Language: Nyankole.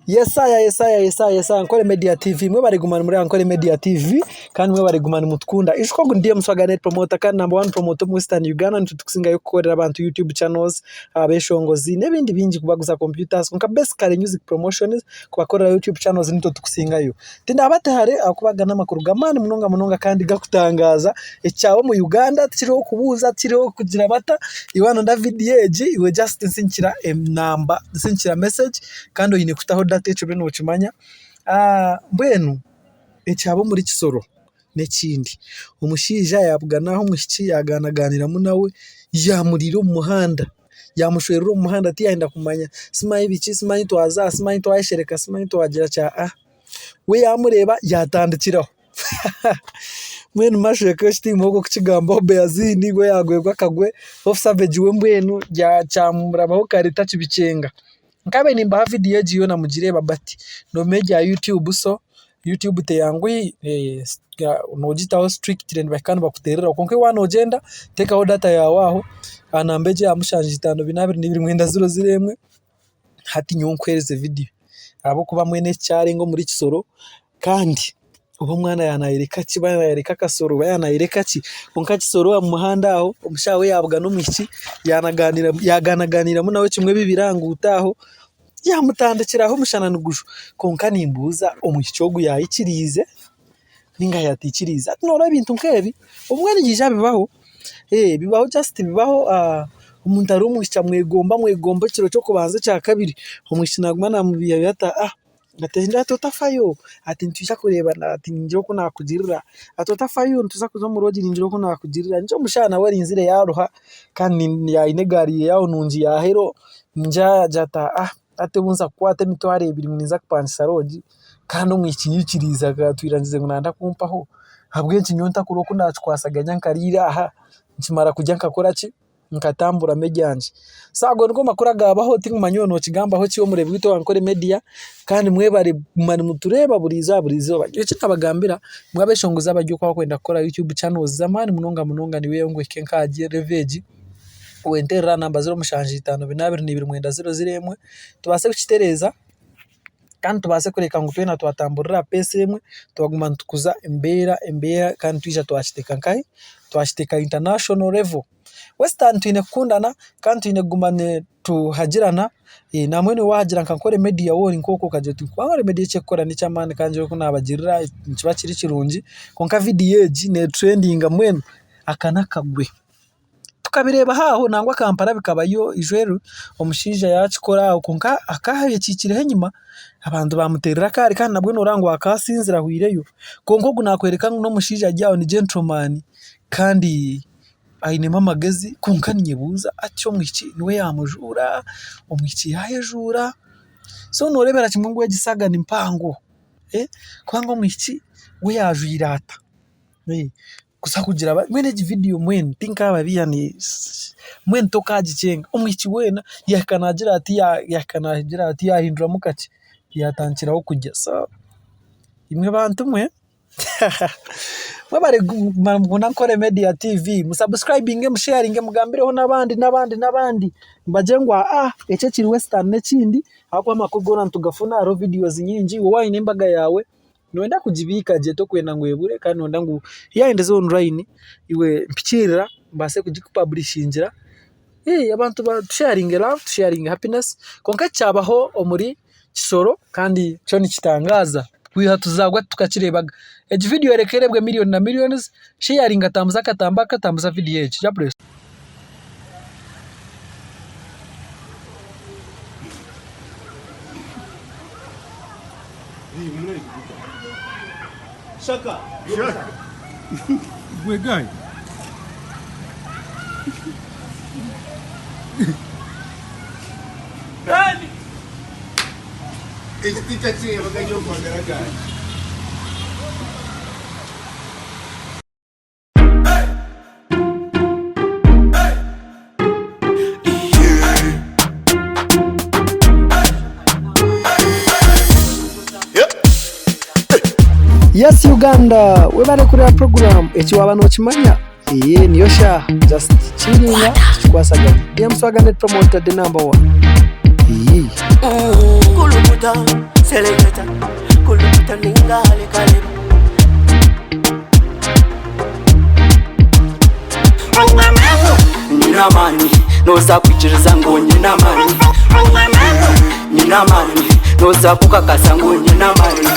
Yesaya Yesaya Yesaya Yesaya Ankole Media TV mwebare kuguma nimureba Ankole Media TV kandi mwebare kuguma nimutukunda. Ijuka ogu ni DM Swaga Net Promoter kandi number one promoter omu Western Uganda nitwe tukusingayo kukorera abantu YouTube channels, abeshongozi n'ebindi bingi kubaguza computers kwonka basically music promotions kubakorera YouTube channels nitwe tukusingayo. Tindabate hare ahakuba aga n'amakuru g'amaani munonga munonga kandi gakutangaaza ekyaba omu Uganda tikiriho kubuuza tikiriho kugira bata iwe waaba noyenda vidiyo egi iwe just nsindikira enamba nsindikira message kandi oine kutaho data ekyo obe nokimanya. Mbwenu ekyaba omuri Kisoro n'ekindi, omushaija yaabugana aho omwishiki yaagaanagaaniramu nawe yaamuriira omu muhanda yaamushwerera omu muhanda tiyayenda kumanya simanyi biki simanyi twaza aha simanyi twayeshereka simanyi twagira ki. We yaamureeba yaatandikiraho mbwenu mashweka ekitiinwa okwo kukigambaho Beaziini we yaagwerwa akagwe Hope Savage we mbwenu kyamurabaho kare takibikyenga. Nkabaire nimbaha vidiyo egi yoona mugireeba but noomanya erya YouTube so YouTube teyanguhi noogitaho strictly nibahika nibakuteereraho kwonka waaba noogyenda teekaho data yaawe aho aha namba egi eya mushanju itaano bina abiri n'ibiri mwenda ziro ziro emwe. Hati nyowe nkuheereze vidiyo ahabw'okuba mbwenu eki kyarenga omuri Kisoro kandi oba omwana yaaba nayoreka ki oba nayoreka akasoro oba yaaba nayoreka ki kwonka Kisoro omu muhanda aho omushaija we yaabugana omwishiki yaagaanagaaniramu nawe kimwe bibiri aha nguuto aho yaamutandikiraho omushana nigujwa kwonka nimbuuza omwishiki ogu yaikiriize ninga yaataikiriize? Hati noreeba ebintu nk'ebi obumwe nibiija bibaho, bibaho just bibaho omuntu ari omwishiki amwegomba amwegomba ekiro ky'okubanza ekyakabiri, omwishiki naaguma namubihabiha ati ati otafayo ati nitwija kureebana ati ningira oku naakugirira ati otafayo nituza kuza omu lodge ningira oku naakugirira, nikyo omushaija nawe arinzire yaaruha kandi aine egaari ye aho nungi ya hero ningira agira ati Hati obu nza kukwata emitwaro ebiri ngu ninza kupangisa lodge kandi omwishiki yaikiriize atwire angiire ngu nayenda kumpaho, ahabw'enki nyowe ntakureba oku naakikwasaganya nkariira aha nkimara kurya nkakora ki, nkatamburamu ebyangye. So ago nigo makuru agaabaho tinkumanya iwe nookigambaho ki omureebi waitu owa Ankole Media kandi mwebare kuguma nimutureeba buri izooba buri izooba. Nyowe eki nabagambira imwe abeshongozi abari okwo abarikwenda kukora YouTube channels z'amaani munonga munonga niiwe ngu ohike nka ahari level egi. Wenterera aha namba 0752229001 tubaase kukitereeza kandi tubaase kureeba ngu twena twatamburira aha pace emwe twaguma nitukuza embeera embeera kandi twija twakiteeka nkahi? Twakiteeka international level. Western twine kukundana kandi twine kuguma nituhagirana nambwenu waagira nka Ankole Media waaba ori nk'okwo okagira oti Ankole Media eki erikukora n'eky'amaani kandi nyowe oku naabagirira nikiba kiri kirungi kwonka vidiyo egi neeturendinga mbwenu aka n'akagwe. Tukabireebaho aho nangwa Kampala bikabayo Ishwero omushaija yaakikora aho kwonka akaayekiikireho enyima abantu baamuteerera akaari kandi nabwo nooreeba ngu akaasinzire ahweireyo. Kwonka ogu naakworeka ngu n'omushaija ari aho ni gentleman kandi ainemu amagezi kwonka ninyebuuza hati omwishiki niwe yaamujuura, omwishiki yaayejuura? So nooreebera kimwe ngu egi saaga ni mpango kubanga omwishiki we yaajwire ata? Kuza kugira mbwenu egi vidiyo mbwenu tinkababiiha mbwenu tokagikyenga omwishiki weena yahika naagira ati yahika naagira ati yahinduramu kakye yatandikiraho kurya so imwe bantu mwe mwebare kuguma Ankole Media TV musabusikurayibinge musheyaringe mugambireho n'abandi n'abandi n'abandi mubagire ngu eki ekiri western n'ekindi ahabw'okuba amakuru goona nitugafuna hariho vidiyozi nyingi iwe waaba oine embaga yaawe. Nooyenda kugibiika gye torikwenda ngu ebure kandi nooyenda ngu yaahendeza online iwe mpikiirira mbaase kugikupaburishingira abantu tusheyaringe love tusheyaringe happiness kwonka eki kyabaho omuri Kisoro kandi kyo nikitangaaza kwiha tuzaarwa titukakireebaga. Egi vidiyo reka ereebwe miriyoni na miriyonizi, sheyaringa tambuza akatambi aka tambuza vidiyo egi. Jah bless. Shaka. Shaka. Gwe guy. Nani? Ekiti kyakireebaga nyowe omu magara gangye. Yes Uganda webare kureba program eki waba nokimanya eye niyo shaaha just chillinga tukikwasaganya DM Swagger Net Promoter the number one. Iyii. Kulukuta. Seleketa Kulukuta ninga halikaleba Nyine amaani noza kwikiriza ngu nyine amaani Nyine amaani noza kukakasa ngu nyine amaani.